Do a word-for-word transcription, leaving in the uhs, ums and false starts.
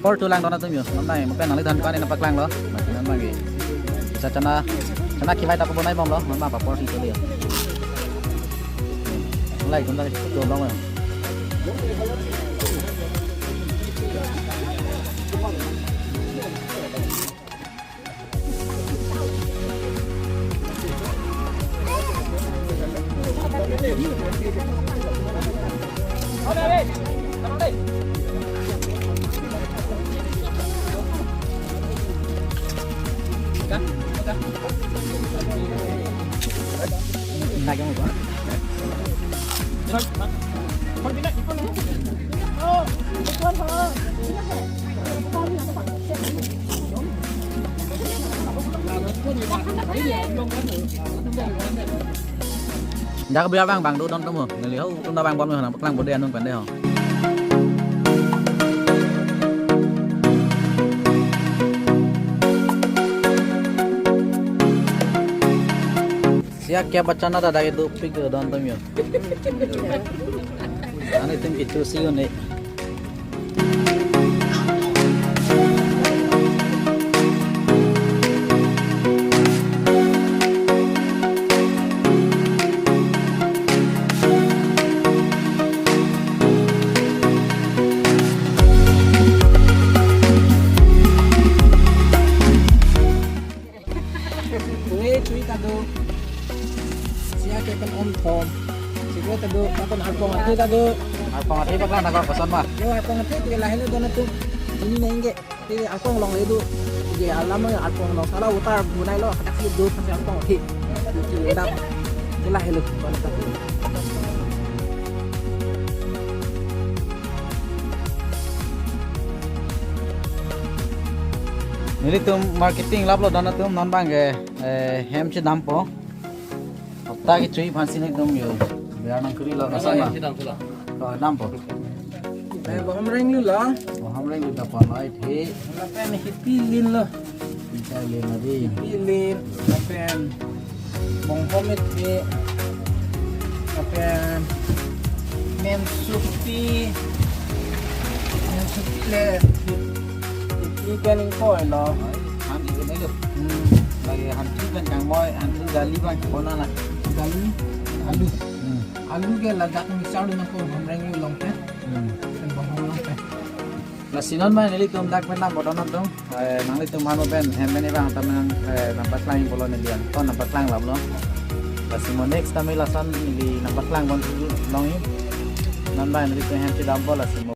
Papor thu lang don atum yo. Non abang mo pen nangli dukan nangpaklanglo. Masi non abang ke. Sa chana, chana kevai ta pabonai bomlo. Non abang papor si choli yo. Lai tum ta tu long yo. Dak biar abang, abang do don temu. Neli ho, tunda abang bom nang paklang bode anung pende ho. Siak kya bachana ta dak dopik don temu. Ani tum kitu si un-e. Tui, tui ta do. Siak ke pen on form. Sikre ta do, ta pen arpong athe ta do. Arpong athe paklang nangkok koson ma? Yo, arpong athe ke lahelo don atum. Ini nengke. Ke arpong along le do. Ke alam arpong along sala utar bunai lo, hadak si do, pasti arpong athe. Ke lahelo don atum. Nelitum marketing laplo don atum, non abang ke, eh, hem chedampo. Hopta kechui aphan si nelitum yo. Biar nang kuri lo, koson ma? Chedam pula. Oh, dampo. Eh, bohom reng lu lo. Bohom reng lu ta pon lo, eh. Lapen hipi lin lo. Hipi lin lo di. Hipi lin, lapen bonghom ete, lapen mensupi, mensupi le, iti kan ingkoi lo. Han ikan itu. Hmm. Lagi han ikan kangmoi, han ikan gali bang, kona na. Gali, alu. Hmm. Alu ke ladak misal dengan bohom reng lu along te. Hmm. Kan bonghom along te. Lasi non ma nelitum dak pen nang bodon nang dong. Eh, nanglitum mano pen hem pen abang ta nang, eh, nangpaklang bolo neli angton nangpaklang lam lo. Lasi mo next time lason neli nangpaklang bom long i. Non abang nelitum hem chedampo lasi mo.